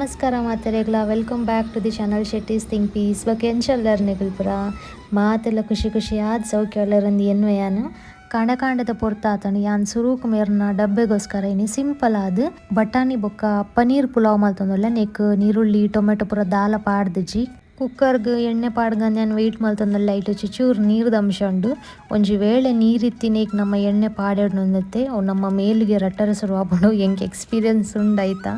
ನಮಸ್ಕಾರ ಮಾತೆರೆಗ್ಲ, welcome back to the channel Shetty's think peace. ಬೊಕ ಎಂಚ ಉಲ್ಲೆರ್ ಪೂರ ಮಾತೆಲ್ಲ ಖುಷಿ ಖುಷಿಯಾದ ಸೌಖ್ಯ ಉಲ್ಲೆರಂದು ಎನ್ನುವೆಯಾನು. ಕಾಂಡ ಕಾಂಡದ ಪೊರ್ತಾತಂಡು ಯಾನ್ ಸುರೂಕು ಮೇರ್ನ ಡಬ್ಬೆಗೋಸ್ಕರ ಇನಿ ಸಿಂಪಲ್ ಆದ್ ಬಟಾಣಿ ಬೊಕ್ಕ ಪನೀರ್ ಪುಲಾವ್ ಮಲ್ತೊಂದುಲ್ಲೆ. ನೆಕ್ ನೀರುಳ್ಳಿ ಟೊಮೆಟೊ ಪೂರ ದಾಲ ಪಾಡ್ದಿಜಿ. ಕುಕ್ಕರ್ಗ್ ಎಣ್ಣೆ ಪಾಡ್ಗಂದ್ ಯಾನ್ ವೆಯ್ಟ್ ಮಲ್ತೊಂದುಲ್ಲೆ. ಐಟ್ ಚೂರು ನೀರ್ದ ಅಂಶ ಉಂಡು. ಒಂಜಿ ವೇಳೆ ನೀರಿತ್ತಿನೇಕ್ ನಮ್ಮ ಎಣ್ಣೆ ಪಾಡೆಡ್ನೊಂದಿತ್ತೆ ಅವು ನಮ್ಮ ಮೇಲ್ಗೆ ರಟ್ಟರೆ ಶುರು ಆಪುಂಡು. ಎಂಕ್ ಎಕ್ಸ್ಪೀರಿಯನ್ಸ್ ಉಂಡು ಐತ.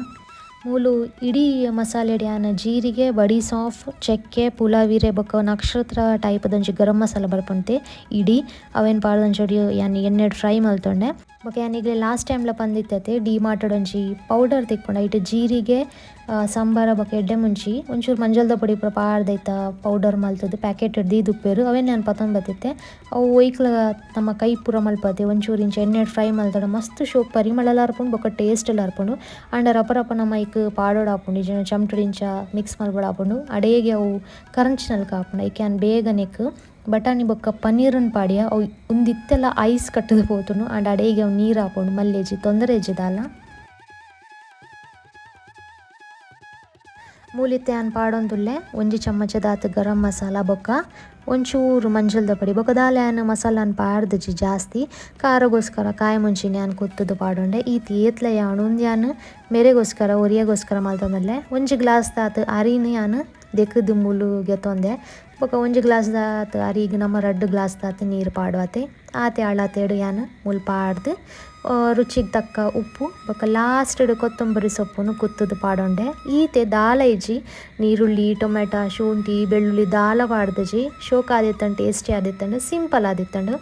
ಮೂಲು ಇಡೀ ಮಸಾಲೆಡ್ ಯಾನ್ ಜೀರಿಗೆ, ಬಡಿ ಸಾಫ್, ಚಕ್ಕೆ, ಪುಲಾವಿರೆ ಬೊಕ್ಕ ನಕ್ಷತ್ರ ಟೈಪ್ ಒಂಜಿ ಗರಂ ಮಸಾಲ ಬರ್ಪುಂತೆ ಇಡೀ ಅವೇನ್ ಪಾಡ್ದ್ ಯಾನ್ ಎಣ್ಣೆಡ್ ಫ್ರೈ ಮಲ್ತೊಂಡೆ. ಬೊಕ ಯಾನ್ ಇಗ್ಲೆ ಲಾಸ್ಟ್ ಟೈಮ್ಲ ಪಂದಿತ್ತತೆ ಡಿ ಮಾರ್ಟ್ ಒಂಜಿ ಪೌಡರ್ ತಿಕ್ಕುಂಡು. ಐಟ್ ಜೀರಿಗೆ, ಸಾಂಬಾರ ಬೊಕ ಎಡ್ಡೆ ಮುಂಚಿ ಒಂಚೂರು ಮಂಜಲ್ದ ಪೊಡಿ ಪೂರ ಪಾಡ್ದ್ ಐತ ಪೌಡರ್ ಮಲ್ತುದು ಪ್ಯಾಕೆಟ್ ದೀದುಪ್ಪೆರ್. ಅವೇನ್ ಯಾನ್ ಪತೊಂದು ಬತ್ತಿತ್ತೆ. ಅವು ಒಯ್ಕ್ಲ ನಮ್ಮ ಕೈ ಪೂರ ಮಲ್ಪತೆ ಒಂಚೂರು ಇಂಚ ಎಣ್ಣೆಡ್ ಫ್ರೈ ಮಲ್ತಡ ಮಸ್ತ್ ಶೋಕ್ ಪರಿಮಳಲ ಬರ್ಪುಂಡು ಬೊಕ ಟೇಸ್ಟ್ ಲ ಬರ್ಪುಂಡು. ಆಂಡ ರಪ ರಪ ನಮ್ಮ ಐಕ್ ಪಾಡೊಡಾಪುಂಡು, ಇಜ್ಜಿಂಡ ಚಮ್ಟಡ್ ಇಂಚ ಮಿಕ್ಸ್ ಮಲ್ಪೊಡಾಪುಂಡು. ಅಡೇಗೆ ಅವು ಕರಂಚಿನಲ್ಕ ಆಪುಂಡು. ಐಕ್ ಯಾನ್ ಬೇಗನೆಕ್ ಬಟಾಣಿ ಬೊಕ್ಕ ಪನ್ನೀರನ್ ಪಾಡಿಯ. ಅವು ಉಂದಿತ್ತೆಲ ಐಸ್ ಕಟ್ಟುದು ಪೋತುಂಡು. ಆಂಡ ಅಡೇಗೆ ಅವು ನೀರು ಆಪುಂಡು, ಮಲ್ಲೆಜಿ ತೊಂದರೆ ಇಜ್ಜಿ ದಾಲ. ಮೂಲಿತ್ತೆ ಯಾನ್ ಪಾಡೊಂದುಲ್ಲೆ ಒಂಜಿ ಚಮಚದಾತ್ ಗರಂ ಮಸಾಲ ಬೊಕ್ಕ ಒಂಚೂರು ಮಂಜಲ್ದ ಪೊಡಿ. ಬೊಕ್ಕ ದಾಲ ಯಾನ್ ಮಸಾಲಾನ್ ಪಾಡ್ದಿಜಿ ಜಾಸ್ತಿ. ಖಾರಗೋಸ್ಕರ ಕಾಯಿ ಮುಂಚಿನ ಯಾನ್ ಕುತ್ತುದು ಪಾಡೊಂಡೆ. ಈತ್ ಏತ್ಲ ಯಾನ್ ಉಂದು ಯಾನ್ ಮೇರೆಗೋಸ್ಕರ ಒರಿಯಗೋಸ್ಕರ ಮಲ್ತೊಂದುಲ್ಲೆ. ಒಂಜಿ ಗ್ಲಾಸ್ ದಾತ್ ಅರಿನ್ ಯಾನ್ ದೆಕ್ಕುದು ಮೂಲು ಗೆತ್ತೊಂದೆ. ಬೊಕ್ಕ ಒಂಜಿ ಗ್ಲಾಸ್ ದಾತ್ ಅರಿಗ್ ನಮ್ಮ 2 ಗ್ಲಾಸ್ ದಾತ್ ನೀರು ಪಾಡುವತೆ. ಆತೆ ಅಳತೆಡ್ ಯಾನ್ ಮೂಲು ಪಾಡ್ದು ರುಚಿಗ್ ತಕ್ಕ ಉಪ್ಪು ಬೊಕ್ಕ ಲಾಸ್ಟ್ ಕೊತ್ತಂಬರಿ ಸೊಪ್ಪುನು ಕುತ್ತುದು ಪಾಡೊಂಡೆ. ಈತೆ ದಾಲ ಇಜ್ಜಿ, ನೀರುಳ್ಳಿ ಟೊಮೆಟೊ ಶುಂಠಿ ಬೆಳ್ಳುಳ್ಳಿ ದಾಲ ಪಾಡ್ದಿಜಿ. ಶೋಕ್ ಆದಿತ್ತಂಡು, ಟೇಸ್ಟಿ ಆದಿತ್ತಂಡು, ಸಿಂಪಲ್ ಆದಿತ್ತಂಡು.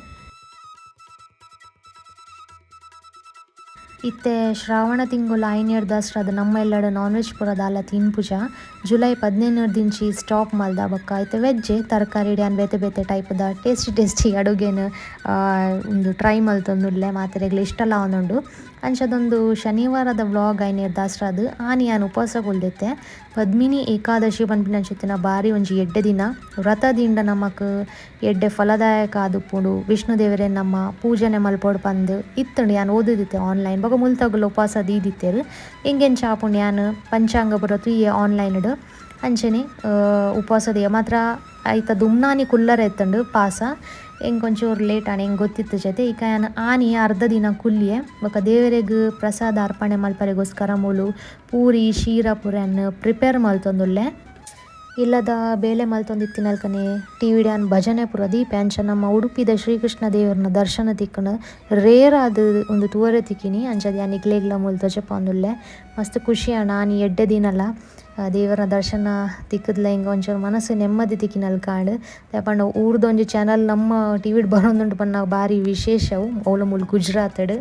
ಇತ್ತೆ ಶ್ರಾವಣ ತಿಂಗೊಲು ಐನೇರ್ ದಸರಾದ ನಮ್ಮ ಎಲ್ಲಡ ನಾನ್ ವೆಜ್ ಪೂರ ದಾಲ ತಿನ್ಪುಜ. ಜುಲೈ 15 ದಿಂಚಿ ಸ್ಟಾಪ್ ಮಲ್ದ. ಬೊಕ್ಕ ಇತ್ತೆ ವೆಜ್ ತರಕಾರಿ ಯಾನ್ ಬೇತೆ ಬೇತೆ ಟೈಪ್ದ ಟೇಸ್ಟಿ ಟೇಸ್ಟಿ ಅಡುಗೆನ್ ಉಂದು ಟ್ರೈ ಮಲ್ತೊಂದುಲ್ಲೆ. ಮಾತೆರೆಗ್ಲ ಇಷ್ಟಲ ಆವೊಂದುಂಡು. ಅಂಚದೊಂದು ಶನಿವಾರದ ವ್ಲಾಗ್ ಐನೇರ್ ದಸರಾದ ಆನಿ ಯಾನ್ ಉಪವಾಸ ಕುಲ್ದಿತ್ತೆ. ಪದ್ಮಿನಿ ಏಕಾದಶಿ ಪನ್ಪಿನಂಚಿತ್ತಿನ ಬಾರಿ ಒಂಜಿ ಎಡ್ಡೆ ದಿನ. ವ್ರತ ದಿಂಡ ನಮಕ್ ಎಡ್ಡೆ ಫಲದಾಯಕ ಆದುಪ್ಪುಂಡು. ವಿಷ್ಣು ದೇವರೇ ನಮ್ಮ ಪೂಜನೆ ಮಲ್ಪೊಡು ಪಂದ್ ಇತ್ತುಂಡು. ಯಾನ್ ಓದುದಿತ್ತೆ ಆನ್ಲೈನ್. ಬೊಕ ಮುಲ್ತಗುಲು ಉಪವಾಸ ದೀದಿತ್ತೆರ್. ಎಂಗೆಂಚ ಆಪುಂಡು ಯಾನ್ ಪಂಚಾಂಗ ಪೂರ ತೂಯೆ ಆನ್ಲೈನ್. ಅಂಚನೆ ಉಪವಾಸ ದೀಯ ಮಾತ್ರ ಐತ ದುಮ್ನಾನಿ ಕುಲ್ಲರೆ ಇತ್ತುಂಡು ಪಾಸ. ಎಂಕ್ ಒಂಚೂರು ಲೇಟ್ ಆಂಡ್, ಎಂಕ್ ಗೊತ್ತಿತ್ತು ಜೊತೆ. ಇಕ ಯಾನ್ ಆನಿ ಅರ್ಧ ದಿನ ಕುಲ್ಲಿಯೆ. ಬೊಕ ದೇವರೆಗ್ ಪ್ರಸಾದ ಅರ್ಪಣೆ ಮಲ್ಪರೆಗೋಸ್ಕರ ಮೂಲು ಪೂರಿ ಶೀರ ಪೂರ ಯಾನ್ ಪ್ರಿಪೇರ್ ಮಲ್ತೊಂದುಲ್ಲೆ. ಇಲ್ಲದ ಬೇಲೆ ಮಲ್ತೊಂದಿತ್ತಿನಲ್ಕನೆ ಟಿವಿಡ್ ಯಾನ್ ಭಜನೆ ಪೂರ ದೀಪೆ. ಅಂಚ ನಮ್ಮ ಉಡುಪಿದ ಶ್ರೀಕೃಷ್ಣ ದೇವರನ ದರ್ಶನ ತಿಕ್ಕುಂಡು. ರೇರ್ ಆದ್ ಉಂದು ತೂವರೆ ತಿಕ್ಕಿನಿ. ಅಂಚದ ಯಾನ್ ಇಗ್ಲೆಗ್ಲ ಮೂಲು ತೋಜಪಾವೊಂದುಲ್ಲೆ. ಮಸ್ತ್ ಖುಷಿ ಆಂಡ್ ಆನಿ ಎಡ್ಡೆ ದಿನಲ ದೇವರ ದರ್ಶನ ತಿಕ್ಕುದ್ಲ ಇಂಗ ಒಂಚೂರು ಮನಸ್ಸು ನೆಮ್ಮದಿ ತಿಕ್ಕಿನಲ್ಕ ಆಂಡ್. ದಾಯೆ ಪಂಡ ಊರ್ದೊಂಜಿ ಚಾನಲ್ ನಮ್ಮ ಟಿವಿಡ್ ಬರೋಂದುಂಡು ಪನ್ನ ಬಾರಿ ವಿಶೇಷವು. ಅವ್ಲು ಮೂಲು ಗುಜರಾತ್ಡ್.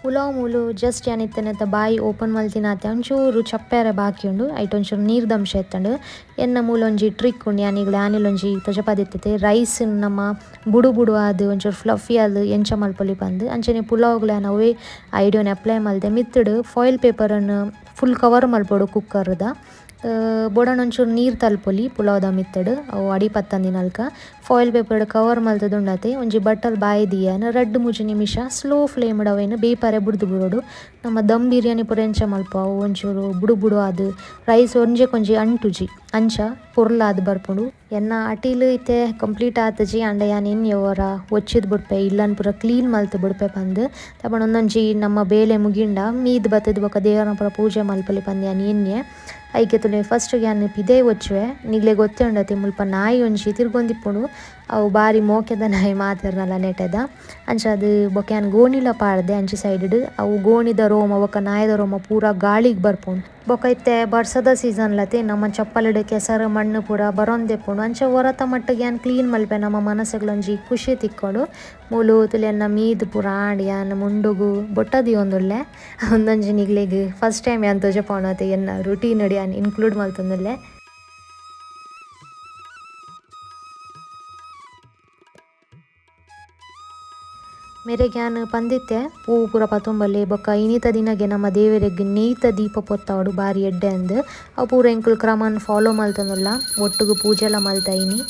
ಪುಲಾವ್ ಮೂಲು ಜಸ್ಟ್ ಯಾನ್ ಇತ್ತನೆತ ಬಾಯಿ ಓಪನ್ ಮಲ್ತಿನಾತೆ ಒಂಚೂರು ಚಪ್ಪೆರೆ ಬಾಕಿ ಉಂಡು. ಐಟ್ ಒಂಚೂರು ನೀರ್ದ ಅಂಶ ಇತ್ತುಂಡು. ಎನ್ನ ಮೂಲೊಂಜಿ ಟ್ರಿಕ್ ಉಂಡು. ಯಾನ್ ಇಗ್ಲೆ ಆನಿಲೊಂಜಿ ತೊಜಪಾದಿತ್ತತೆ. ರೈಸ್ ನಮ್ಮ ಬುಡು ಬುಡು ಆದ್ ಒಂಚೂರು ಫ್ಲಫಿ ಆದ್ ಎಂಚ ಮಲ್ಪೊಲಿ ಪಂದ್. ಅಂಚನೆ ಪುಲಾವ್ಗ್ಲ ಯಾನ್ ಅವೇ ಐಡಿಯಾನ್ ಅಪ್ಲೈ ಮಲ್ತೆ. ಮಿತ್ತುಡು ಫಾಯಿಲ್ ಪೇಪರನ್ನು ಫುಲ್ ಕವರ್ ಮಲ್ಪೊಡು ಕುಕ್ಕರ್ದ. ಬೊಡಣ ಒಂಚೂರು ನೀರು ತಲ್ಪೊಲಿ ಪುಲಾವ್ದ ಮಿತ್ತುಡು ಅವು ಅಡಿ ಪತ್ತಂದಿನಲ್ಕ. ಫಾಯಿಲ್ ಪೇಪರ್ ಕವರ್ ಮಲ್ತದುಂಡತೆ. ಒಂಜಿ ಬಟ್ಟಲ್ ಬಾಯಿ ದೀಯನ 2-3 ನಿಮಿಷ ಸ್ಲೋ ಫ್ಲೇಮ್ ಅವೇನು ಬೇಪರೆ ಬುಡ್ದು ಬುಡೋಡು. ನಮ್ಮ ದಮ್ ಬಿರಿಯಾನಿ ಪೂರ ಎಂಚ ಮಲ್ಪ ಅವು ಒಂಚೂರು ಬುಡು ಬುಡು ಆದ್ ರೈಸ್ ಒಂಜೆ ಕೊಂಜಿ ಅಂಟುಜಿ ಅಂಚ ಪೊರ್ಲಾದ್ ಬರ್ಪುಂಡು. ಎನ್ನ ಅಟಿಲ್ ಇತ್ತೆ ಕಂಪ್ಲೀಟ್ ಆತಜಿ. ಆಂಡ ಯಾನ್ ಇನ್ ಒರ ಒಚ್ಚಿದ್ ಬುಡ್ಪೆ ಇಲ್ಲನ್ ಪೂರ ಕ್ಲೀನ್ ಮಲ್ತ್ ಬುಡ್ಪೆ ಪಂದ್. ತಪಣ ಒಂದೊಂಜಿ ನಮ್ಮ ಬೇಲೆ ಮುಗಿಂಡ ಮೀದ್ ಬತ್ತದ್ ಬೊಕ ದೇವರನ ಪೂರ ಪೂಜೆ ಮಲ್ಪೊಲಿ ಪಂದ್ ಯಾನ್ ಎನ್ನೆ. ಐಕೆ ತುಲೆ ಫಸ್ಟ್ ಯಾನ್ ಪಿದೈ ಒಚ್ಚುವೆ. ನಿಗ್ಲೆ ಗೊತ್ತೇ ಉಂಡತೆ ಮುಲ್ಪ ನಾಯಿ ಒಂಜಿ ತಿರ್ಗೊಂದಿಪ್ಪುಂಡು. ಅವು ಬಾರಿ ಮೋಕೆದ ನಾಯಿ ಮಾತೆರ್ನಲ ನೆಟೆದ. ಅಂಚಾದ್ ಬೊಕ ಯಾನ್ ಗೋಣಿಲ ಪಾಡ್ದೆ ಅಂಚಿ ಸೈಡ್. ಅವು ಗೋಣಿದ ರೋಮ ಬೊಕ ನಾಯಿದ ರೋಮ ಪೂರ ಗಾಳಿಗ್ ಬರ್ಪುಂಡು. ಬೊಕ ಇತ್ತೆ ಬರ್ಸದ ಸೀಸನ್ ಲತೆ ನಮ್ಮ ಚಪ್ಪಲಿಡ್ ಕೆಸರು ಮಣ್ಣು ಪೂರ ಬರೊಂದಿಪ್ಪುಂಡು. ಅಂಚ ಒರತ ಮಟ್ಟಿಗೆ ಯಾನ್ ಕ್ಲೀನ್ ಮಲ್ಪೆ ನಮ್ಮ ಮನಸ್ಸುಗ್ಲೊಂಜಿ ಖುಷಿ ತಿಕ್ಕೊಂಡು. ಮೂಲು ತುಲೆ ಎನ್ನ ಮೀದ್ ಪೂರ ಆಂಡ್ ಯಾನ್ ಮುಂಡುಗು ಬೊಟ್ಟ ದೀವೊಂದುಲ್ಲೆ. ಉಂದೊಂಜಿ ನಿಗ್ಲೆಗ್ ಫಸ್ಟ್ ಟೈಮ್ ಯಾನ್ ತೋಜಪಾವೊನತೆ ಎನ್ನ ರುಟೀನ್ ಯಾನ್ ಇನ್ಕ್ಲೂಡ್ ಮಲ್ತೊಂದುಲ್ಲೆ. ಮೇರೆಗ್ ಯಾನ್ ಪಂದಿತ್ತೆ ಪೂ ಪೂರ ಪತೊಂಬಲ್ಲೆ ಬೊಕ್ಕ ಇನಿತ ದಿನಗೆ ನಮ್ಮ ದೇವರೆಗ್ ನೇಯ್ತ ದೀಪ ಪೊತ್ತಾವೊಡು ಬಾರಿ ಎಡ್ಡೆ ಅಂದ್. ಅವು ಪೂರ ಎಂಕುಲು ಕ್ರಮನ್ ಫಾಲೋ ಮಲ್ತೊಂದುಲ್ಲ. ಒಟ್ಟುಗು ಪೂಜೆಲ ಮಲ್ತ ಇನಿ.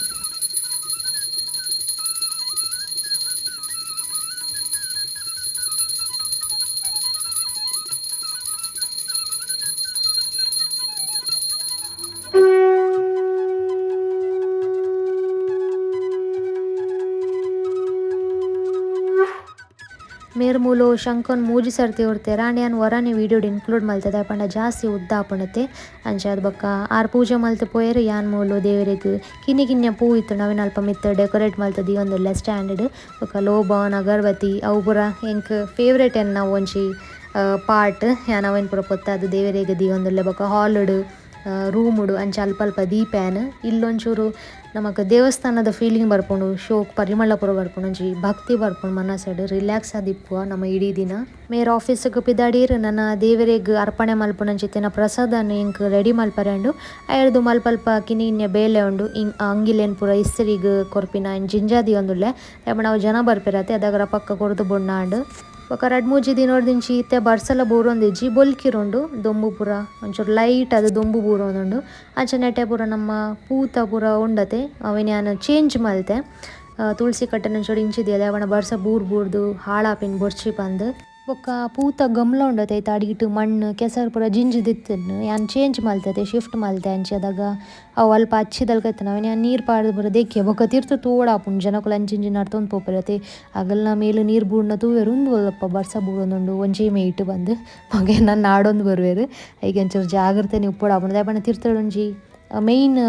ಮೇರ್ ಮೂಲು ಶಂಖನ್ ಮೂಜಿ ಸರ್ತಿ ಉರ್ತೆರ್ ಆಂಡ ಯಾನ್ ಒರಾನೆ ವೀಡಿಯೋಡ್ ಇನ್ಕ್ಲೂಡ್ ಮಲ್ತದೆ ಪಂಡ ಜಾಸ್ತಿ ಉದ್ದ ಆಪುಂಡತೆ. ಅಂಚಾದ್ ಬೊಕ್ಕ ಆರ್ ಪೂಜೆ ಮಲ್ತ್ ಪೋಯೆರ್ ಯಾನ್ ಮೂಲು ದೇವೆರೆಗ್ ಕಿನ್ನಿ ಕಿನ್ಯ ಪೂ ಇತ್ತುಂಡು ಅವೆನ್ ಅಲ್ಪ ಮಿತ್ತ್ ಡೆಕೋರೇಟ್ ಮಲ್ತ್ ದೀವೊಂದುಲ್ಲೆ ಸ್ಟ್ಯಾಂಡ್ ಬೊಕ್ಕ ಲೋಬಾನ್ ಅಗರಬತ್ತಿ ಅವು ಪೂರ ಎಂಕ್ ಫೇವರೇಟ್ ಎನ್ನ ಒಂಜಿ ಪಾರ್ಟ್ ಯಾನ್ ಅವೆನ್ ಪೂರ ಪೊತ್ತಾದ್ ದೇವೆರೆಗ್ ದೀವೊಂದುಲ್ಲೆ. ಬೊಕ್ಕ ಹಾಲ್ ಡ್ ರೂಮುಡು ಅಂಚ ಅಲ್ಪ ಅಲ್ಪ ದೀಪೇನ್ ಇಲ್ಲೊಂಚೂರು ನಮಕ್ ದೇವಸ್ಥಾನದ ಫೀಲಿಂಗ್ ಬರ್ಪುಂಡು, ಶೋಕ್ ಪರಿಮಳ ಪೂರ ಬರ್ಪುಂಡು, ಒಂಜಿ ಭಕ್ತಿ ಬರ್ಪುಂಡು ಮನಸ್ಸಡ್, ರಿಲ್ಯಾಕ್ಸ್ ಆದಿಪ್ಪುವ ನಮ್ಮ ಇಡೀ ದಿನ. ಮೇರ್ ಆಫೀಸ್ಗ್ ಪಿದಾಡೀರ್ ನನ ದೇವೆರೆಗ್ ಅರ್ಪಣೆ ಮಲ್ಪುನಂಚಿತ್ತಿನ ಪ್ರಸಾದನ್ ಎಂಕ್ ರೆಡಿ ಮಲ್ಪರೆ ಉಂಡು. ಅಯರ್ದು ಮಲ್ಪ ಅಲ್ಪ ಕಿನ್ನಿ ಕಿನ್ಯ ಬೇಲೆ ಉಂಡು. ಅಂಗಿಲೆನ್ ಪೂರ ಇಸ್ತ್ರಿಗ್ ಕೊರ್ಪಿನ ಜಿಂಜಾ ದೀವೊಂದುಲ್ಲೆ ದಾಯೆ ಅವು ಜನ ಬರ್ಪೆರತೆ ಅದಾಗ ರಪಕ್ಕ ಕೊರ್ದು ಬೊಣ್ಣಾಂಡ್. ಬೊಕ ರಡ್ಡ್ ಮೂಜಿ ದಿನೊರ್ದಿಂಚಿ ಇತ್ತೆ ಬರ್ಸಲ ಬೂರೊಂದಿಜ್ಜಿ ಬೊಲ್ಕಿರುಂಡು ದೊಂಬು ಪೂರ ಒಂಚೂರು ಲೈಟ್ ಆದ್ ದೊಂಬು ಬೂರೊಂದುಂಡು. ಅಂಚನೆ ಪೂರ ನಮ್ಮ ಪೂತ ಪೂರ ಉಂಡತೆ ಅವೆನ್ ಯಾನ್ ಚೇಂಜ್ ಮಲ್ತೆ. ತುಳಸಿ ಕಟ್ಟೆನ ಒಂಚೂರು ಇಂಚಿ ದಿಯದೆ ಅವನ ಬರ್ಸ ಬೂರ್ ಬೂರ್ದು ಹಾಳಾಪಿನ ಬೊರ್ಚಿ ಪಂದ್. ಬೊಕ್ಕ ಪೂತ ಗಮ್ಲ ಉಂಡತೆ ಐತ ಅಡಿಟ್ ಮಣ್ಣು ಕೆಸರು ಪೂರ ಜಿಂಜಿದಿತ್ತಿನ ಯಾನ್ ಚೇಂಜ್ ಮಲ್ತದೆ ಶಿಫ್ಟ್ ಮಲ್ತೆ ಅಂಚದಾಗ ಅವು ಅಲ್ಪ ಅಚ್ಚಿದಲ್ಕ ಇತ್ತಿನ ಅವೆನ್ ಯಾನ್ ನೀರು ಪಾಡ್ದು ಪೂರ ದೆಕ್ಕಿಯೆ. ಬೊಕ್ಕ ತಿರ್ತು ತೂವೊಡಾಪುಂಡು ಜನಕುಲು ಅಂಚಿಂಚಿ ನಡ್ತೊಂದು ಪೋಪೆರತೆ ಅಗಲ್ನ ಮೇಲ್ ನೀರು ಬೂರ್ನ ತೂವೆರ್ ಉಂದು ಒಲ್ಲಪ್ಪ ಬರ್ಸ ಬೂರೊಂದುಂಡು ಒಂಜೇ ಮೇಟ್ ಬಂದು ಮಗೆ ನನ್ನ ನಾಡೊಂದು ಬರುವೆರ್. ಐಕ್ ಒಂಚೂರು ಜಾಗ್ರತೆನೆ ಉಪ್ಪೊಡಾಪುಂಡು ದಾಯೆ ಪಂಡ ತಿರ್ತುಡು ಒಂಜಿ ಮೇನ್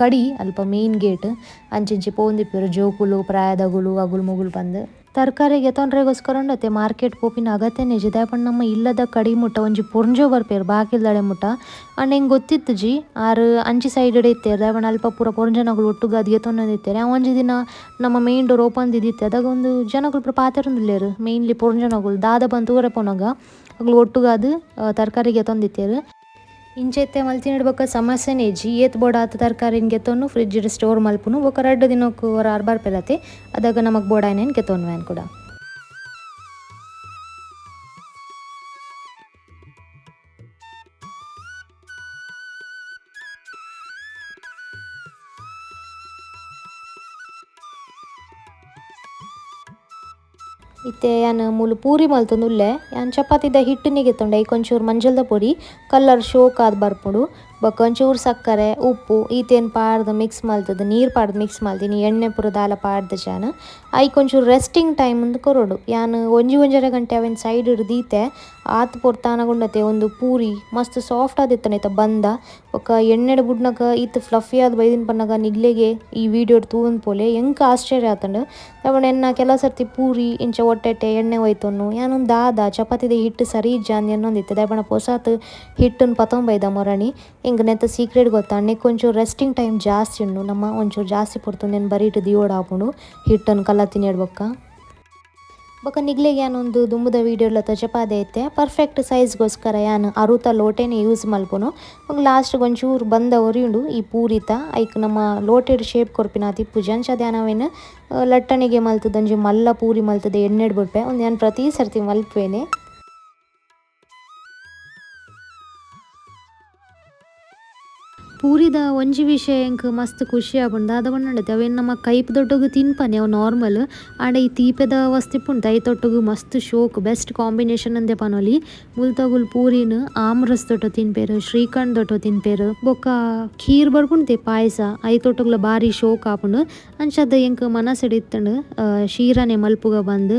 ಕಡಿ ಅಲ್ಪ ಮೇನ್ ಗೇಟ್ ಅಂಚಿಂಚಿ ಪೋವೊಂದಿಪ್ಪೆರ್ ಜೋಕುಲು ಪ್ರಾಯದಗುಲು ಅಗುಲು ಮುಗುಲು ಪಂದ್. ತರಕಾರಿ ಗೆತೊನ್ರೆಗೋಸ್ಕರ ಉಂಡತೆ ಮಾರ್ಕೆಟ್ ಪೋಪಿನ ಅಗತ್ಯನೇ ಇಜ್ಜಿ ದಾಯೆ ಪಂಡ ನಮ್ಮ ಇಲ್ಲದ ಕಡಿ ಮುಟ್ಟ ಒಂಜಿ ಪೊರ್ಂಜೋ ಬರ್ಪೆರ್ ಬಾಕಿಲ್ದಡೆ ಮುಟ್ಟ. ಆಂಡ ಎಂಕ್ ಗೊತ್ತಿತ್ತಿಜಿ ಆರ್ ಅಂಚಿ ಸೈಡ್ ಇತ್ತೆರ್ ದಾಯೆ ಪಂಡ ಅಲ್ಪ ಪೂರ ಪೊರ್ಂಜನಗುಲು ಒಟ್ಟುಗಾದ್ ಗೆತೊನೊಂದಿತ್ತೆರ್. ಆ ಒಂಜಿ ದಿನ ನಮ್ಮ main door open ದಿದಿತ್ತೆ ಅದಾಗ ಒಂದು ಜನಕುಲು ಪೂರ ಪಾತೆರೊಂದುಲ್ಲೆರ್ ಮೇನ್ಲಿ ಪೊರ್ಂಜನಗುಲು ದಾದ ಪಂದ್ ತೂವರೆ ಪೋನಗ ಅಗುಲು ಒಟ್ಟುಗಾದ್ ತರಕಾರಿ ಗೆತೊಂದಿತ್ತೆರ್. ಇಂಚೆತ್ತೆ ಮಲ್ತಿನಡ್ ಬೊಕ್ಕ ಸಮಸ್ಯೆನೇ ಇಜ್ಜಿ ಏತ್ ಬೋಡಾತ್ ತರಕಾರಿನ್ ಗೆತೊನ್ನು ಫ್ರಿಡ್ಜ್ ಸ್ಟೋರ್ ಮಲ್ಪುನು ಬೊಕ್ಕ ರಡ್ಡ್ ದಿನೊಕು ಒರ ಆರ್ ಬರ್ಪೆರತೆ ಅದಾಗ ನಮಕ್ ಬೋಡಾಯಿನೆನ್ ಗೆತೊನ್ವೆನ್ ಕೂಡ. ಇತ್ತೆ ಯಾನ್ ಮೂಲು ಪೂರಿ ಮಲ್ತೊಂದುಲ್ಲೆ ಯಾನ್ ಚಪಾತಿದ ಹಿಟ್ಟುನೆ ಗೆತ್ತೊಂಡೆ ಐಕ್ ಒಂಚೂರು ಮಂಜಲ್ದ ಪೊಡಿ ಕಲರ್ ಶೋಕ್ ಆದ್ ಬರ್ಪುಂಡು. ಬೊಕ್ಕ ಒಂಚೂರು ಸಕ್ಕರೆ ಉಪ್ಪು ಈತೇನ್ ಪಾಡ್ದ್ ಮಿಕ್ಸ್ ಮಲ್ತದ್ ನೀರು ಪಾಡ್ದ್ ಮಿಕ್ಸ್ ಮಲ್ತಿನಿ ಎಣ್ಣೆ ಪೂರ ದಾಲ ಪಾಡ್ದ್ ಜಾನ್ ಐಕ್ ಒಂಚೂರು ರೆಸ್ಟಿಂಗ್ ಟೈಮ್ ಅಂದ್ ಕೊರೊಡು. ಯಾನ್ ಒಂಜಿ ಒಂಜರೆ ಗಂಟೆ ಅವೆನ್ ಸೈಡ್ ದೀತೆ ಆತ್ ಪೊರ್ತಾನಗ ಉಂಡತೆ ಒಂದು ಪೂರಿ ಮಸ್ತ್ ಸಾಫ್ಟ್ ಆದಿತ್ತುಂಡು ಐತ ಬಂದ. ಬೊಕ್ಕ ಎಣ್ಣೆಡ್ ಬುಡ್ನಗ ಈತ್ ಫ್ಲಫಿ ಆದ್ ಬೈದಿನ ಪನ್ನಗ ನಿಗ್ಲೆಗೆ ಈ ವೀಡಿಯೋಡ್ ತೂವೊಂದು ಪೋಲೆ ಎಂಕ್ ಆಶ್ಚರ್ಯ ಆತುಂಡು. ದಾಯೆ ಎನ್ನ ಕೆಲವು ಸರ್ತಿ ಪೂರಿ ಇಂಚ ಒಟ್ಟೆಟ್ಟೆ ಎಣ್ಣೆ ಒಯ್ತೊನ್ನು ಯಾನೊಂದು ದಾದ ಚಪಾತಿದ ಹಿಟ್ಟು ಸರಿ ಇಜ್ಜ ಅಂದ್ ಎನ್ನೊಂದಿತ್ತೆ ದಾಯೆ ಪಂಡ ಪೊಸಾತ್ ಹಿಟ್ಟನ್ನು ಪತೊಂಬೈದ ಮೊರಣಿ ಎಂಕ್ ನೆತ್ತ ಸೀಕ್ರೆಟ್ ಗೊತ್ತಾ ನೆಕ್ ಒಂಚೂರು ರೆಸ್ಟಿಂಗ್ ಟೈಮ್ ಜಾಸ್ತಿ ಉಂಡು ನಮ್ಮ ಒಂಚೂರು ಜಾಸ್ತಿ ಪೊರ್ತು ನೆನ್ ಬರೀಟ್ ದಿಯೋಡಾಪುಂಡು ಹಿಟ್ಟನ್ನು ಕಲತಿನೇಡ್ ಬೊಕ್ಕ. ಬೊಕ್ಕ ನಿಗ್ಲೆಗ್ ಯಾನೊಂದು ದುಂಬುದ ವೀಡಿಯೋಲ ತೋಜಪಾದೆ ಇತ್ತೆ ಪರ್ಫೆಕ್ಟ್ ಸೈಜ್ಗೋಸ್ಕರ ಯಾನ್ ಅರುತ ಲೋಟೆನೆ ಯೂಸ್ ಮಲ್ಪುನು. ಬೊಕ್ಕ ಲಾಸ್ಟ್ ಒಂಚೂರು ಬಂದ ಒರಿಯುಂಡು ಈ ಪೂರಿತ ಐಕ್ ನಮ್ಮ ಲೋಟೆಡ್ ಶೇಪ್ ಕೊರ್ಪಿನ ತಿಪ್ಪುಜಿ ಅಂಚಾದ್ ಯಾನ್ ಅವೆನ್ ಲಟ್ಟಣಿಗೆ ಮಲ್ತದ ಒಂಜಿ ಮಲ್ಲ ಪೂರಿ ಮಲ್ತದ ಎಣ್ಣೆಡ್ ಬುಡ್ಪೆ ಉಂದು ಯಾನ್ ಪ್ರತಿ ಸರ್ತಿ ಮಲ್ಪುವೆನೆ. ಪೂರಿದ ಒಂಜಿ ವಿಷಯ ಎಂಕ್ ಮಸ್ತ್ ಖುಷಿ ಆಪುಂಡು ದಾದ ಪಂಡ ಅವೆನ್ ನಮ್ಮ ಕೈಪ್ ದೊಟ್ಟುಗು ತಿನ್ಪನೆ ಅವು ನಾರ್ಮಲ್ ಆಂಡ ಈ ತೀಪೆದ ವಸ್ತು ಇಪ್ಪುಂಡು ಐತೊಟ್ಟುಗು ಮಸ್ತ್ ಶೋಕ್ ಬೆಸ್ಟ್ ಕಾಂಬಿನೇಷನ್ ಅಂದೆ ಪನೊಲಿ. ಮುಲ್ತಗುಲ್ ಪೂರಿನ್ ಆಮ್ರಸ್ ದೊಟ್ಟು ತಿನ್ಪೆರ್ ಶ್ರೀಖಂಡ್ ದೊಟ್ಟು ತಿನ್ಪೆರ್ ಬೊಕ್ಕ ಖೀರ್ ಬರ್ಪುಂಡು ಪಾಯಸ ಐತೊಟ್ಟುಗುಲ ಬಾರಿ ಶೋಕ್ ಆಪುಂಡು. ಅಂಚಾದ್ ಎಂಕ್ ಮನಸ್ಸುಡ್ ಇತ್ತುಂಡು ಶೀರನೆ ಮಲ್ಪುಗ ಬಂದ್.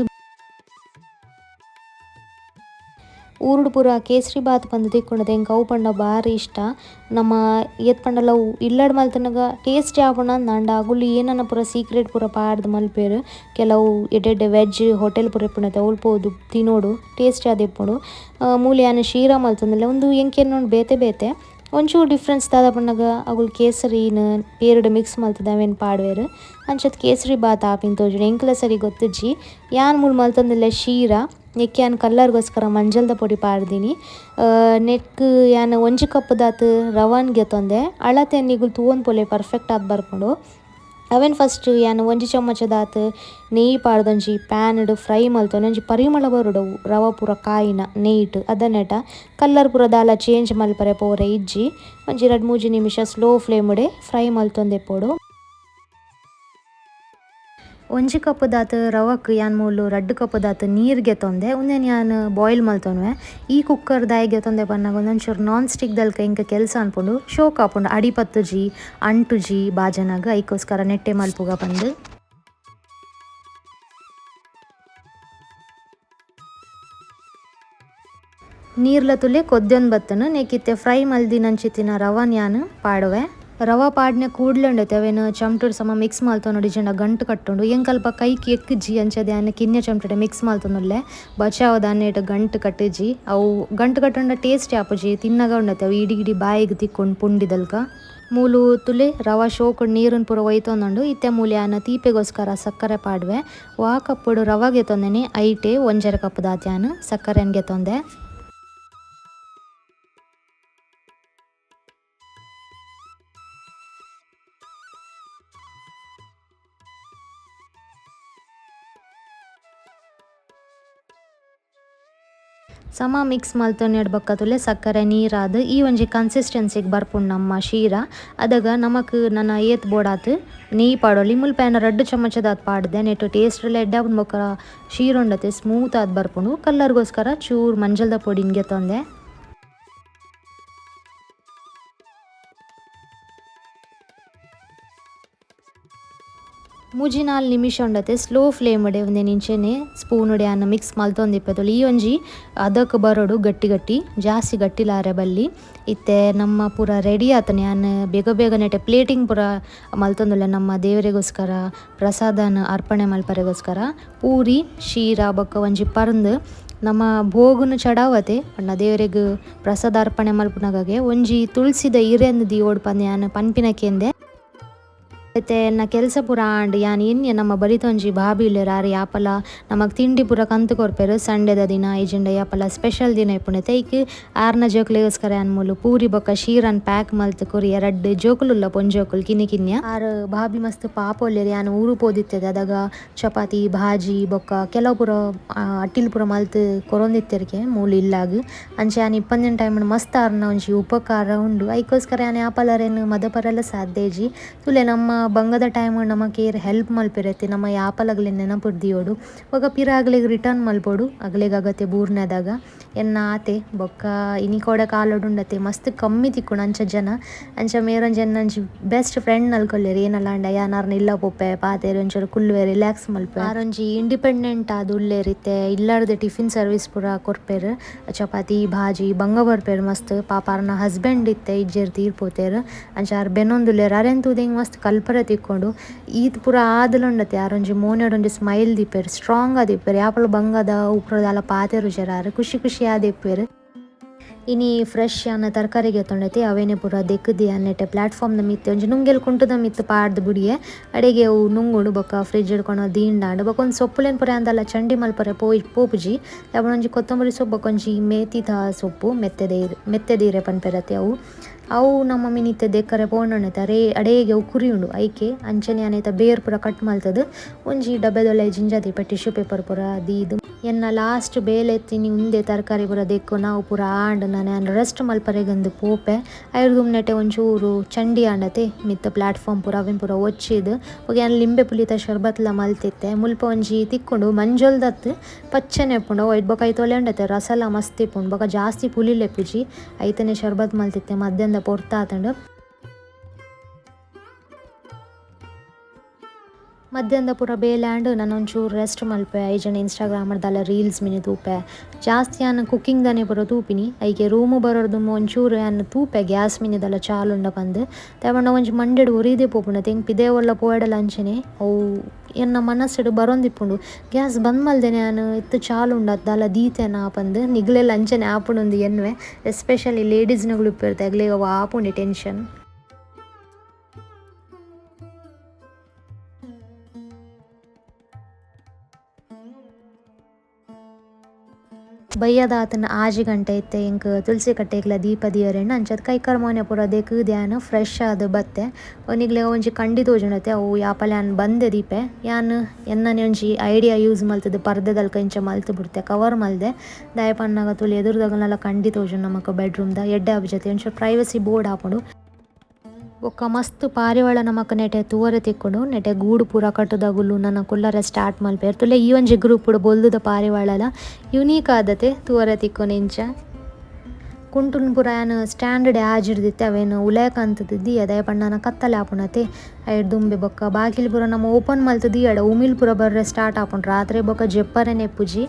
ಊರುಡು ಪೂರ ಕೇಸರಿ ಬಾತ್ ಪಂದ್ ತಿಕ್ಕುಂಡತೆ ಎಂಕ್ ಅವು ಪಂಡ ಬಾರಿ ಇಷ್ಟ. ನಮ್ಮ ಏತ್ ಪಂಡಲ ಅವು ಇಲ್ಲಡ್ ಮಲ್ತನಗ ಟೇಸ್ಟಿ ಆಪುಂಡು ಅಂದ್ ಅಗುಲು ಏನನ ಪೂರ ಸೀಕ್ರೆಟ್ ಪೂರ ಪಾಡ್ದ್ ಮಲ್ಪೆರ್. ಕೆಲವು ಎಡ್ಡೆ ವೆಜ್ ಹೋಟೆಲ್ ಪೂರ ಇಪ್ಪುಂಡತೆ ಅವ್ಲು ಪೋದು ತಿನೋಡು ಟೇಸ್ಟಿ ಆದ್ ಇಪ್ಪುಂಡು. ಮೂಲು ಯಾನ್ ಶೀರಾ ಮಲ್ತೊಂದುಲ್ಲೆ ಉಂದು ಎಂಕ್ ಎನ್ನೊಂಡು ಬೇತೆ ಬೇತೆ ಒಂಚೂರು ಡಿಫ್ರೆನ್ಸ್ ದಾದ ಪನ್ನಗ ಅಗುಲು ಕೇಸರಿನ್ ಪೇರ್ಡ್ ಮಿಕ್ಸ್ ಮಲ್ತದ ಅವೆನ್ ಪಾಡ್ವೆರ್. ಅಂಚತ್ ಕೇಸರಿ ಬಾತ್ ಆಪಿನ ತೋಜುಂಡು ಎಂಕ್ಲ ಸರಿ ಗೊತ್ತಿಜ್ಜಿ. ಯಾನ್ ಮೂಲು ಮಲ್ತೊಂದುಲ್ಲೆ ಶೀರಾ ನೆಕ್ ಯಾನ್ ಕಲರ್ಗೋಸ್ಕರ ಮಂಜಲ್ದ ಪೊಡಿ ಪಾಡ್ದಿನಿ. ನೆಕ್ ಯಾನ್ ಒಂಜಿ ಕಪ್ ದಾತ್ ರವಾನ್ ಗೆತೊಂದೆ ಅಳತೆ ನಿಗುಲು ತೂವೊಂದು ಪೋಲೆ ಪರ್ಫೆಕ್ಟ್ ಆದ್ ಬರ್ಪುಂಡು. ಅವೆನ್ ಫಸ್ಟ್ ಯಾನ್ ಒಂಜಿ ಚಮಚದಾತ್ ನೆಯ್ಯಿ ಪಾಡ್ದೊಂಜಿ ಪ್ಯಾನ್ ಫ್ರೈ ಮಲ್ತೊಂದು ಒಂಜಿ ಪರಿಮಳ ಬರೊಡು ರವ ಪೂರ ಕಾಯಿನ ನೆಯ್ಟ್ ಅದನೆಟ ಕಲರ್ ಪೂರ ದಾಲ ಚೇಂಜ್ ಮಲ್ಪರೆ ಪೋರೆ ಇಜ್ಜಿ ಒಂಜಿ ರಡ್ಡ್ ಮೂಜಿ ನಿಮಿಷ ಸ್ಲೋ ಫ್ಲೇಮ್ ಫ್ರೈ ಮಲ್ತೊಂದಿಪ್ಪೊಡು. ಒಂಜಿ ಕಪ್ ದಾತ್ ರವಕ್ ಯಾನ್ ಮೂಲು ರಡ್ಡ್ ಕಪ್ ದಾತ್ ನೀರ್ ಗೆತೊಂದೆ ಉಂದೆನ್ ಯಾನ್ ಬಾಯ್ಲ್ ಮಲ್ತೊನ್ವೆ. ಈ ಕುಕ್ಕರ್ ದಾಯೆ ಗೆತೊಂದೆ ಪನ್ನಗ ಒಂಚೂರು ನಾನ್ ಸ್ಟಿಕ್ ದಲ್ಕ ಎಂಕ್ ಕೆಲಸ ಅನ್ಪುಂಡು ಶೋಕ್ ಆಪುಂಡು ಅಡಿ ಪತ್ತುಜಿ ಅಂಟುಜಿ ಬಾಜನಗ್ ಐಕೋಸ್ಕರ ನೆಟ್ಟೆ ಮಲ್ಪುಗ ಪಂದ್. ನೀರ್ಲ ತುಲೆ ಕೊದ್ದೊಂದು ಬತ್ತನು ನೆಕ್ಕಿತ್ತೆ ಫ್ರೈ ಮಲ್ದಿನಂಚಿತ್ತಿನ ರವನ್ ಯಾನ್ ಪಾಡುವೆ. ರವ ಪಾಡ್ನೆ ಕೂಡ್ಲೆ ಉಂಡತೆ ಅವೇನು ಚಮಟುಡು ಸಮ ಮಿಕ್ಸ್ ಮಲ್ತೊನೊಡು ಇಜ್ಜಂಡ ಗಂಟು ಕಟ್ಟುಂಡು. ಎಂಕಲ್ಪ ಕೈಕ್ ಎಕ್ಕುಜಿ ಅಂಚದೆ ಯಾನ್ ಕಿನ್ಯ ಚಮಟುಡೆ ಮಿಕ್ಸ್ ಮಲ್ತೊನುಲ್ಲೆ. ಬಚಾವ್ ದಾನೇಟ್ ಗಂಟು ಕಟ್ಟುಜಿ. ಅವು ಗಂಟು ಕಟ್ಟುಂಡ ಟೇಸ್ಟ್ ಆಪುಜಿ ತಿನ್ನಗ ಉಂಡತೆ ಅವು ಇಡಿ ಇಡಿ ಬಾಯಿಗ್ ತಿಕ್ಕೊಂಡು ಪುಂಡಿದಲ್ಕ. ಮೂಲು ತುಲೆ ರವ ಶೋಕುಡು ನೀರುನ್ ಪೂರ ಒಯ್ತೊಂದುಂಡು. ಇತ್ತೆ ಮೂಲು ಯಾನ್ ತೀಪೆಗೋಸ್ಕರ ಸಕ್ಕರೆ ಪಾಡುವೆ. ವಾ ಕಪ್ಪುಡು ರವ ಗೆತೊಂದೆನೆ ಐಟೆ 1.5 ಕಪ್ ದಾತ್ಯಾನ್ ಸಕ್ಕರೆನ್ ಗೆತೊಂದೆ. ಸಮ ಮಿಕ್ಸ್ ಮಲ್ತೊನೆಡ್ ಬೊಕ್ಕ ತುಲೆ ಸಕ್ಕರೆ ನೀರಾದ್ ಈ ಒಂಜಿ ಕನ್ಸಿಸ್ಟೆನ್ಸಿಗ್ ಬರ್ಪುಂಡು ನಮ್ಮ ಶೀರ. ಅದಗ ನಮಕ್ ನನ ಏತ್ ಬೋಡಾತ್ ನೆಯ್ಯಿ ಪಾಡೊಲಿ. ಮುಲ್ಪ ಯಾನ್ 2 ಚಮಚದಾತ್ ಪಾಡ್ದೆ. ನೆಟ್ ಟೇಸ್ಟ್ ಲ ಎಡ್ಡೆ ಆಪುಂಡು ಬೊಕ್ಕ ಶೀರ ಉಂಡತೆ ಸ್ಮೂತ್ ಆದ್ ಬರ್ಪುಂಡು. ಕಲರ್ಗೋಸ್ಕರ ಚೂರು ಮಂಜಲ್ದ ಪೊಡಿನ್ ಗೆತೊಂದೆ. ಮೂಜಿ ನಾಲ್ ನಿಮಿಷ ಉಂಡತೆ ಸ್ಲೋ ಫ್ಲೇಮ್ ಉಡೆ ಒಂದೆ ಇಂಚೆನೆ ಸ್ಪೂನ್ ಉಡೆ ಅನ್ನ ಮಿಕ್ಸ್ ಮಲ್ತೊಂದಿಪ್ಪೆತೊಲಿ. ಈ ಒಂಜಿ ಅದಕ್ಕೆ ಬರೋಡು ಗಟ್ಟಿ ಗಟ್ಟಿ ಜಾಸ್ತಿ ಗಟ್ಟಿಲಾರೆ ಬಲ್ಲಿ. ಇತ್ತೆ ನಮ್ಮ ಪೂರ ರೆಡಿ ಆತನೆ. ಯಾನ್ ಬೇಗ ಬೇಗ ನೆಟೆ ಪ್ಲೇಟಿಂಗ್ ಪೂರ ಮಲ್ತೊಂದುಲ್ಲೆ ನಮ್ಮ ದೇವರಿಗೋಸ್ಕರ ಪ್ರಸಾದನ ಅರ್ಪಣೆ ಮಲ್ಪರೆಗೋಸ್ಕರ. ಪೂರಿ ಶೀರಾ ಬೊಕ್ಕ ಒಂಜಿ ಪರ್ಂದ್ ನಮ್ಮ ಭೋಗುನು ಚಡಾವತೆ ಪಂಡ ದೇವರಿಗೆ ಪ್ರಸಾದ ಅರ್ಪಣೆ ಮಲ್ಪುನಗಗೆ ಒಂಜಿ ತುಳಸಿದ ಇರೆಂದು ದಿಯೋಡು ಪಂದ್ ಯಾನ್ ಪನ್ಪಿನ ಕೇಂದೆ. ಇತ್ತೆ ಎನ್ನ ಕೆಲಸ ಪೂರ ಆಂಡ್. ಯಾನ್ ಎನ್ಯ ನಮ್ಮ ಬರಿತೊಂಜಿ ಭಾಬಿ ಉಲ್ಲೆರ್ ಆರ್ ಯಾಪಲ ನಮಕ್ ತಿಂಡಿ ಪೂರ ಕಂತ್ ಕೊರ್ಪೆರ್ ಸಂಡೆದ ದಿನ ಇಜ್ಜಿಂಡ ಯಾಪಲ ಸ್ಪೆಷಲ್ ದಿನ ಇಪ್ಪುಂಡತೆ. ಐಕ್ ಆರ್ನ ಜೋಕುಲೆಗೋಸ್ಕರ ಯಾನ್ ಮೂಲು ಪೂರಿ ಬೊಕ್ಕ ಶೀರನ್ ಪ್ಯಾಕ್ ಮಲ್ತ್ ಕೊರಿಯ. 2 ಜೋಕುಲುಲ್ಲ ಪೊಂಜೋಕುಲು ಕಿನ್ನಿ ಕಿನ್ಯ. ಆರ್ ಭಾಬಿ ಮಸ್ತ್ ಪಾಪ ಉಲ್ಲೆರ್. ಯಾನ್ ಊರು ಪೋದಿತ್ತೆದ ಅದಗ ಚಪಾತಿ ಭಾಜಿ ಬೊಕ್ಕ ಕೆಲವು ಪೂರ ಅಟ್ಟಿಲ್ ಪೂರ ಮಲ್ತ್ ಕೊರೊಂದಿತ್ತೆರ್ಗೆ ಮೂಲು ಇಲ್ಲಾಗ್. ಅಂಚ ಯಾನ್ ಇಪ್ಪಂದಿನ ಟೈಮ್ ಮಸ್ತ್ ಆರ್ನ ಒಂಜಿ ಉಪಕಾರ ಉಂಡು. ಐಕೋಸ್ಕರ ಯಾನ್ ಯಾಪಲರೇನು ಮದಪರೆಲ ಸಾಧ್ಯ ಇಜ್ಜಿ. ತುಲೆ ನಮ್ಮ ಬಂಗದ ಟೈಮ್ ನಮಕ್ ಏರ್ ಹೆಲ್ಪ್ ಮಲ್ಪೆರತ್ತೆ ನಮ್ಮ ಯಾಪಲಗ್ಲೆ ನೆನಪುಡ್ ದಿಯೋಡು ಬೊಕ ಪಿರ ಅಗ್ಲೆಗ್ ರಿಟರ್ನ್ ಮಲ್ಪೊಡು ಅಗ್ಲೆಗ್ ಅಗತ್ಯ ಬೂರ್ನೆದಾಗ. ಎನ್ನ ಆತೆ ಬೊಕ್ಕ ಇನಿಕೋಡೆ ಕಾಲೊಡುಂಡತೆ ಮಸ್ತ್ ಕಮ್ಮಿ ತಿಕ್ಕುಂಡು ಅಂಚ ಜನ. ಅಂಚ ಮೇರೊಂಜಿ ಎನ್ನೊಂಜಿ ಬೆಸ್ಟ್ ಫ್ರೆಂಡ್ ನಲ್ಕೊಲ್ಲೆರ್. ಏನಲ್ಲ ಅಂಡ ಯಾನ್ ಆರ್ನ ಇಲ್ಲ ಪೋಪೆ ಪಾತೆರ್ ಒಂಚೂರು ಕುಲ್ಲುವೆ ರಿಲ್ಯಾಕ್ಸ್ ಮಲ್ಪೆ. ಆರೊಂಜಿ ಇಂಡಿಪೆಂಡೆಂಟ್ ಆದ್ ಉಲ್ಲೆರ್. ಇತ್ತೆ ಇಲ್ಲರ್ದ್ ಟಿಫಿನ್ ಸರ್ವಿಸ್ ಪೂರ ಕೊರ್ಪೆರ್. ಚಪಾತಿ ಭಾಜಿ ಬಂಗ ಬರ್ಪೆರ್ ಮಸ್ತ್. ಪಾಪ ಆರ್ನ ಹಸ್ಬೆಂಡ್ ಇತ್ತೆ ಇಜ್ಜೆರ್ ತೀರ್ ಪೋತೆರ್. ಅಂಚ ಆರ್ ಬೆನೊಂದುಲ್ಲೆರ್. ಅರೆನ್ ತೂದು ಎಂಕ್ ಮಸ್ತ್ ಕಲ್ಪರೆ ತಿಕ್ಕೊಂಡು. ಈತ್ ಪೂರ ಆದಲುಂಡತೆ ಆರೊಂಜಿ ಮೋನೆಡೊಂಜಿ ಸ್ಮೈಲ್ ದೀಪೆರ್ ಸ್ಟ್ರಾಂಗ್ ಆದಿಪ್ಪೆರ್. ಯಾಪಲ ಬಂಗದ ಉಪ್ರದಾಲ ಪಾತೆರುಜೆರ್ ಆರ್ ಖುಷಿ ಖುಷಿ ಆದಿಪ್ಪೆರ್. ಇನಿ ಫ್ರೆಶ್ ಆನ ತರಕಾರಿ ಗೆತೊಂಡತೆ ಅವೇನೆ ಪೂರ ದೆಕ್ಕುದಿ ಅನ್ನೆಟೆ ಪ್ಲಾಟ್ಫಾರ್ಮ್ ದ ಮಿತ್ತ್ ಒಂಜಿ ನುಂಗೆಲ್ ಕುಂಟುದ ಮಿತ್ತ್ ಪಾಡ್ದ್ ಬುಡಿಯೆ. ಅಡೆಗೆ ಅವು ನುಂಗುಂಡು ಬೊಕ್ಕ ಫ್ರಿಜ್ ಇಡ್ಕೊಂಡು ದೀಂಡಾಂಡ್. ಬೊಕ ಒಂಜಿ ಸೊಪ್ಪುಲೆನ್ ಪೂರ ಅಂದಲ ಚಂಡಿ ಮಲ್ಪರೆ ಪೋಪುಜಿ. ದಾಯೆ ಒಂಜಿ ಕೊತ್ತಂಬರಿ ಸೊಪ್ಪು ಬೊಕ ಒಂಜಿ ಮೇಥಿದ ಸೊಪ್ಪು ಮೆತ್ತೆದೀರೆ ಪನ್ಪೆರತೆ ಅವು. ಅವು ನಮ್ಮ ಮಿನಿತ್ತೆ ದೆಕ್ಕರೆ ಪೋಂಡೊಂಡತೆ ಅರೇ ಅಡೇಗೆ ಅವು ಕುರಿ ಉಂಡು ಐಕೆ ಅಂಚನೆ ಅನೇತ ಬೇರ್ ಪೂರ ಕಟ್ ಮಲ್ತದು ಒಂಜಿ ಡಬ್ಬೆದೊಳೆ ಜಿಂಜ ದೀಪ ಟಿಶ್ಯೂ ಪೇಪರ್ ಪೂರ ದೀದು. ಎನ್ನ ಲಾಸ್ಟ್ ಬೇಲೆ ತಿನಿ ಉಂದೆ ತರಕಾರಿ ಪೂರ ದೆಕ್ಕು ನಾವು ಪೂರ ಆಂಡ್. ನಾನು ರೆಸ್ಟ್ ಮಲ್ಪರೆಗಂದು ಪೋಪೆ. ಐರ್ದುಮ್ನೆಟೆ ಒಂಚೂರು ಚಂಡಿ ಆಂಡತೆ ಮಿತ್ತ ಪ್ಲಾಟ್ಫಾರ್ಮ್ ಪೂರ ಅವೆನ್ ಪೂರ ಒಚ್ಚಿದ್ ಬೊಕ ಯಾನ್ ಲಿಂಬೆ ಪುಲಿತ ಶರ್ಬತ್ಲ ಮಲ್ತಿತ್ತೆ. ಮುಲ್ಪ ಒಂಜಿ ತಿಕ್ಕುಂಡು ಮಂಜೊಲ್ದತ್ ಪಚ್ಚನೆ ಉಪ್ಪುಂಡು ಅವು ಐಟ್ ಬೊಕ ಐತ ಒಲೆ ಉಂಡತೆ ರಸಲ ಮಸ್ತ್ ಇಪ್ಪುಂಡು ಬೊಕ ಜಾಸ್ತಿ ಪುಲಿಲೆಪ್ಪುಜಿ. ಐತನೆ ಶರ್ಬತ್ ಮಲ್ತಿತ್ತೆ ಮಧ್ಯಾಹ್ನದ ಪೊರ್ತಾತುಂಡು. ಮಧ್ಯಾಹ್ನದ ಪೂರ ಬೇಲೆ ಆಂಡ್ ನನ ಒಂಚೂರು ರೆಸ್ಟ್ ಮಲ್ಪೆ. ಐಜನ ಇನ್ಸ್ಟಾಗ್ರಾಮ್ ದಾಲ ರೀಲ್ಸ್ ಮಿನಿ ತೂಪೆ. ಜಾಸ್ತಿ ಯಾನ್ ಕುಕ್ಕಿಂಗ್ ದಾನೆ ಪೂರ ತೂಪಿನಿ. ಐಕೆ ರೂಮು ಬರೋರ್ದು ಒಂಚೂರು ಯಾನ್ ತೂಪೆ ಗ್ಯಾಸ್ ಮಿನಿ ದಾಲ ಚಾಲುಂಡ ಪಂದ್. ದಾಯೆ ಒಂಜಿ ಮಂಡೆಡ್ ಒರಿದೆ ಪೋಪುಂಡು ಎಂಕ್ ಪಿದೆ ಒಲ್ಲ ಪೋಯಡಲ ಅಂಚನೆ ಅವು ಎನ್ನ ಮನಸ್ಸುಡು ಬರೊಂದಿಪ್ಪುಂಡು. ಗ್ಯಾಸ್ ಬಂದ್ ಮಲ್ದೆನೆ ಯಾನ್ ಇತ್ತೆ ಚಾಲುಂಡ ದಾಲ ದೀತೆನಾ ಪಂದ್ ನಿಗ್ಲೆಲ ಅಂಚನೆ ಆಪುಂಡು ಎನ್ನುವೆ. ಎಸ್ಪೆಷಲಿ ಲೇಡೀಸ್ನಗುಲು ಇಪ್ಪೆರ್ತೆ ಅಗ್ಲೆಗ್ ಅವು ಆಪುಂಡು ಟೆನ್ಷನ್. ಬಯ್ಯದಾತನ 6 ಗಂಟೆ ಇತ್ತೆ ಎಂಕ್ ತುಳಸಿ ಕಟ್ಟೆಗ್ಲ ದೀಪ ದಿಯರೆಂಡ ಅಂಚದ ಕೈಕಾರ್ ಮೋನೆ ಪೂರ ದೆಕ್ಕ್ ಧ್ಯಾನ ಫ್ರೆಶ್ ಆದ್ ಬತ್ತೆ. ಒನಿಗ್ಲೆ ಒಂಜಿ ಕಂಡಿ ತೋಜುಂಡತೆ ಅವು ಯಾಪಲ ಯಾನ್ ಬಂದೆ ದೀಪೆ. ಯಾನ್ ಎನ್ನನೆ ಒಂಜಿ ಐಡಿಯಾ ಯೂಸ್ ಮಲ್ತದ್ ಪರ್ದೆದಲ್ಕ ಇಂಚ ಮಲ್ತ್ ಬುಡ್ತೆ ಕವರ್ ಮಲ್ದೆ. ದಾಯೆ ಪನ್ನಗ ತುಲಿ ಎದುರುದಗಲ್ನೆಲ ಕಂಡಿ ತೋಜುಂಡು ನಮಕ್ ಬೆಡ್ರೂಮ್ ದ ಎಡ್ಡೆ ಆಪುಜತೆ ಒಂಚೂರು ಪ್ರೈವಸಿ ಬೋರ್ಡ್ ಆಪುಂಡು. ಬೊಕ್ಕ ಮಸ್ತ್ ಪಾರಿವಾಳ ನಮಕ್ ನೆಟೆ ತೂವರೆ ತಿಕ್ಕುಂಡು. ನೆಟೆ ಗೂಡು ಪೂರ ಕಟ್ಟುದಗುಲು ನನ ಕುಲ್ಲರೆ ಸ್ಟಾರ್ಟ್ ಮಲ್ಪೆರ್. ತುಲೆ ಈ ಒಂಜಿ ಗ್ರೂಪ್ ಬೊಲ್ದುದ ಪಾರಿವಾಳಲ ಯುನೀಕ್ ಆದತೆ ತೂವರೆ ತಿಕ್ಕುನು ಇಂಚ. ಕುಂಟುನ್ ಪೂರ ಯಾನ್ ಸ್ಟ್ಯಾಂಡ್ ಆಜಿರ್ದಿತ್ತೆ ಅವೇನು ಉಲಯಕ ಅಂತದ್ ದೀಯ ದಾಯೆ ಪಂಡ ನನ ಕತ್ತಲೆ ಆಪುಂಡತೆ ಐಡ್ ದುಂಬೆ ಬೊಕ್ಕ ಬಾಕಿಲ್ ಪೂರ ನಮ ಓಪನ್ ಮಲ್ತ್ ದೀಯಡ ಉಮಿಲ್ ಪೂರ ಬರ್ರೆ ಸ್ಟಾರ್ಟ್ ಆಪುಂಡು ರಾತ್ರೆ ಬೊಕ್ಕ ಜೆಪ್ಪರೆನೆ ಇಪ್ಪುಜಿ.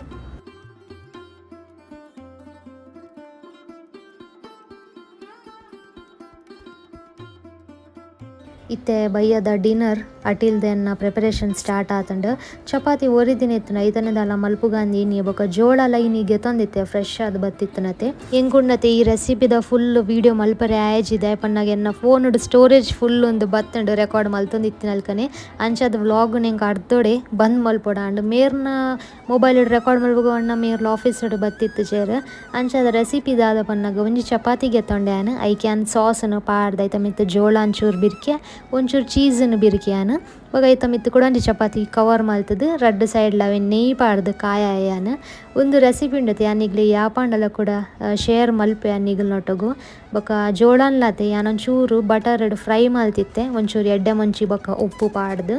ಇತ್ತೆ ಬಯ್ಯದ ಡಿನ್ನರ್ ಅಟಿಲ್ದ ಎನ್ನ ಪ್ರಿಪರೇಷನ್ ಸ್ಟಾರ್ಟ್ ಆತುಂಡು. ಚಪಾತಿ ಒರಿದಿನ ಇತ್ತುಂಡು ಐತನೆ ದಾಲ ಮಲ್ಪುಗಾಂದಿ ಇನಿ ಬೊಕ ಜೋಳಲ ಇನಿ ಗೆತೊಂದಿತ್ತೆ ಫ್ರೆಶ್ ಆದ್ ಬತ್ತಿತ್ತುನತೆ. ಎಂಕುಂಡತೆ ಈ ರೆಸಿಪಿದ ಫುಲ್ ವೀಡಿಯೋ ಮಲ್ಪರೆ ಆಯಜಿದೆ ಪನ್ನಗ ಎನ್ನ ಫೋನ್ ಸ್ಟೋರೇಜ್ ಫುಲ್ ಉಂದು ಬತ್ತುಂಡು ರೆಕಾರ್ಡ್ ಮಲ್ತೊಂದಿತ್ತಿನಲ್ಕನೆ. ಅಂಚಾದ್ ವ್ಲಾಗ್ ಎಂಕ್ ಅರ್ಧೊಡೆ ಬಂದ್ ಮಲ್ಪೊಡಾಂಡ್. ಮೇರ್ನ ಮೊಬೈಲ್ ರೆಕಾರ್ಡ್ ಮಲ್ಪುಗ ಮೇರ್ಲ ಆಫೀಸ್ ಬತ್ತಿತ್ತು ಜೇರ್. ಅಂಚಾದ ರೆಸಿಪಿ ದಾದ ಪನ್ನಗ ಒಂಜಿ ಚಪಾತಿ ಗೆತೊಂಡೆ ಆನ್ ಐಕೆ ಆನ್ ಸಾಸ್ ಪಾಡ್ದ್ ಐತ ಮಿತ್ತ್ ಜೋಳ ಒಂಚೂರು ಬಿರ್ಕೆ ಒಂಚೂರು ಚೀಸ್ ಬಿರ್ಕೆ ಆನ್ ಬೊಕ ಐತ ಮಿತ್ತ್ ಕುಡ ಒಂಜಿ ಚಪಾತಿ ಕವರ್ ಮಲ್ತುದು ರಡ್ಡ್ ಸೈಡ್ ಲ ಅವೆನ್ ನೆಯ್ ಪಾಡ್ದ್ ಕಾಯ ಆನ್ ಉಂದು ರೆಸಿಪಿ ಉಂಡತೆ ಯಾನ್ ನಿಗ್ಲೆ ಯಾಪಾಂಡಲ ಕೂಡ ಶೇರ್ ಮಲ್ಪೆ ನಿಗಲ್ನೊಟ್ಟುಗು. ಬೊಕ ಜೋಳನ್ಲಾತೆ ಯಾನ್ ಒಂಚೂರು ಬಟರ್ ಫ್ರೈ ಮಲ್ತಿತ್ತೆ ಒಂಚೂರು ಎಡ್ಡೆ ಮುಂಚಿ ಬೊಕ ಉಪ್ಪು ಪಾಡ್ದ್.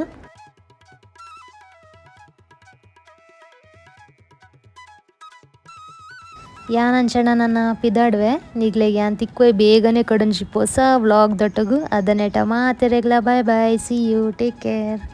ಯಾನ್ ಅಂಚನ ನನ ಪಿದಾಡ್ವೆ ನಿಗ್ಲೆಗ್ ಯಾನ್ ತಿಕ್ಕುವೆ ಬೇಗನೆ ಕಡಂಜಿ ಪೊಸ vlog ದೊಟ್ಟುಗು ಅದನೆಟ ಮಾತೆರೆಗ್ಲ bye bye, see you, take care.